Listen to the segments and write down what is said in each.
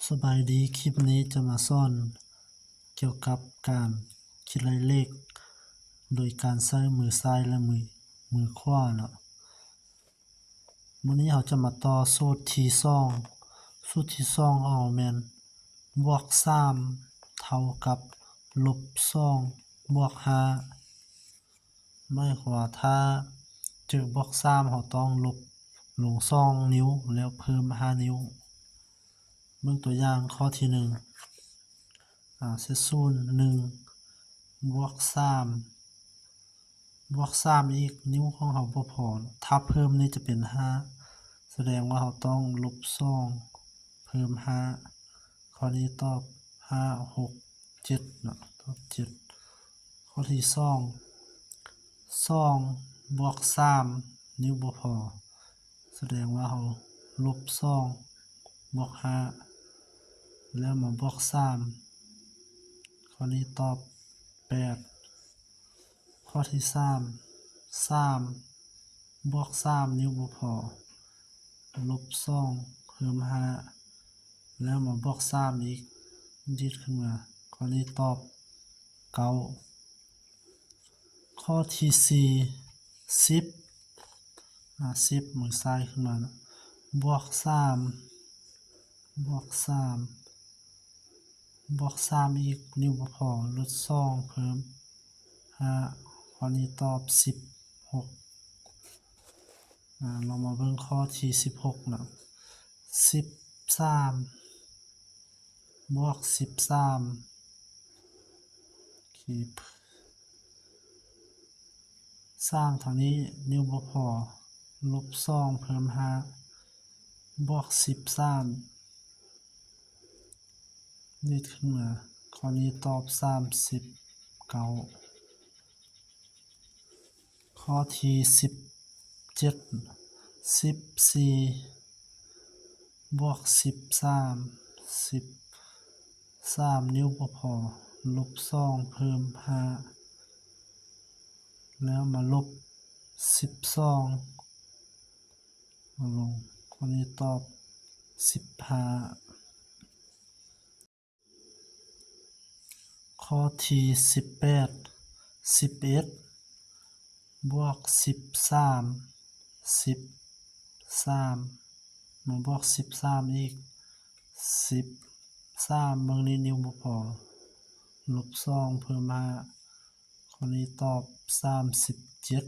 ສະບາຍດີ, ຄລິບນີ້ຈະມາສອນກ່ຽວກັບການຄິດໄລ່ເລກໂດຍການໃຊ້ມືຊ້າຍ ແລະ ມື ມືຂວາເນາະ. ມື້ນີ້ເຮົາຈະມາຕໍ່ສູດທີສອງ. ສູດທີສອງຂອງເຮົາແມ່ນ ບວກສາມເທົ່າກັບລົບສອງບວກຫ້າ. ໝາຍຄວາມວ່າ ຖ້າເຈີບວກສາມ ເຮົາຕ້ອງລົບລົງສອງນິ້ວ ແລ້ວເພີ່ມຫ້ານິ້ວ. ເບິ່ງຕົວຢ່າງຂໍ້ທີໜຶ່ງ ອາ ເສດສູນ ໜຶ່ງ ບວກສາມ ບວກສາມອີກ ນິ້ວຂອງເຮົາບໍ່ພໍ, ຖ້າເພີ່ມນີ້ຈະເປັນຫ້າ ສະແດງວ່າເຮົາຕ້ອງລົບສອງ ເພີ່ມຫ້າ. ຂໍ້ນີ້ຕອບຫ້າ ຫົກ ເຈັດເນາະ, ຕອບເຈັດ. ຂໍ້ທີສອງ ສອງບວກສາມ ນິ້ວບໍ່ພໍ, ສະແດງວ່າເຮົາລົບສອງບວກຫ້າ ແລ້ວມາບວກສາມ. ຂໍ້ນີ້ຕອບແປດ. ຂໍ້ທີສາມ ສາມບວກສາມ ນິ້ວບໍ່ພໍ, ລົບສອງເພີ່ມຫ້າ ແລ້ວມາບວກສາມອີກ, ດີດຂຶ້ນມາ. ຂໍ້ນີ້ຕອບເກົ້າ. ຂໍ້ທີສີ່ ສິບ ອາ ສິບ ມືຊ້າຍຂຶ້ນມາເນາະ, ບວກສາມ ບວກສາມ ບວກສາມອີກ ນິ້ວບໍ່ພໍ, ລົບສອງເພີ່ມຫ້າ. ຂໍ້ນີ້ຕອບສິບຫົກ. ອາ ລອງມາເບິ່ງຂໍ້ທີສິບຫົກເນາະ, ສິບສາມ ບວກສິບສາມ ສາມທາງນີ້ນິ້ວບໍ່ພໍ, ລົບສອງເພີ່ມຫ້າ ບວກສິບສາມ ດີດຂຶ້ນມາ. ຂໍ້ນີ້ຕອບສາມສິບເກົ້າ. ຂໍ້ທີສິບເຈັດ ສິບສີ່ ບວກສິບສາມ ສິບສາມ ນິ້ວບໍ່ພໍ, ລົບສອງເພີ່ມຫ້າ ແລ້ວມາລົບສິບສອງ ມາລົງ. ຂໍ້ນີ້ຕອບສິບຫ້າ. ຂໍ້ທີສິບແປດ ສິບເອັດ ບວກສິບສາມ ສິບສາມ ມາບວກສິບສາມອີກ ສິບສາມ ເບິ່ງນີ້ນິ້ວບໍ່ພໍ, ລົບສອງເພີ່ມຫ້າ ຂໍ້ນີ້ຕອບສາມສິບເຈັດ.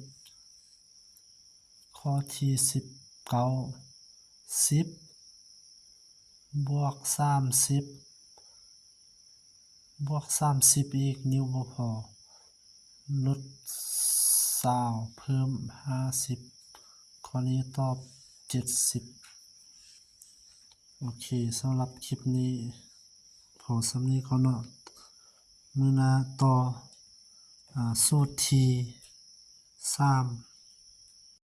ຂໍ້ທີສິບເກົ້າ ສິບ ບວກສາມສິບ ບວກສາມສິບອີກ ນິ້ວບໍ່ພໍ, ລົບຊາວເພີ່ມຫ້າສິບ ຂໍ້ນີ້ຕອບເຈັດສິບ. ໂອເຄ, ສຳລັບຄລິບນີ້ພໍສ່ຳນີ້ກ່ອນເນາະ. ມື້ໜ້າຕໍ່ ອາ ສູດທີສາມ.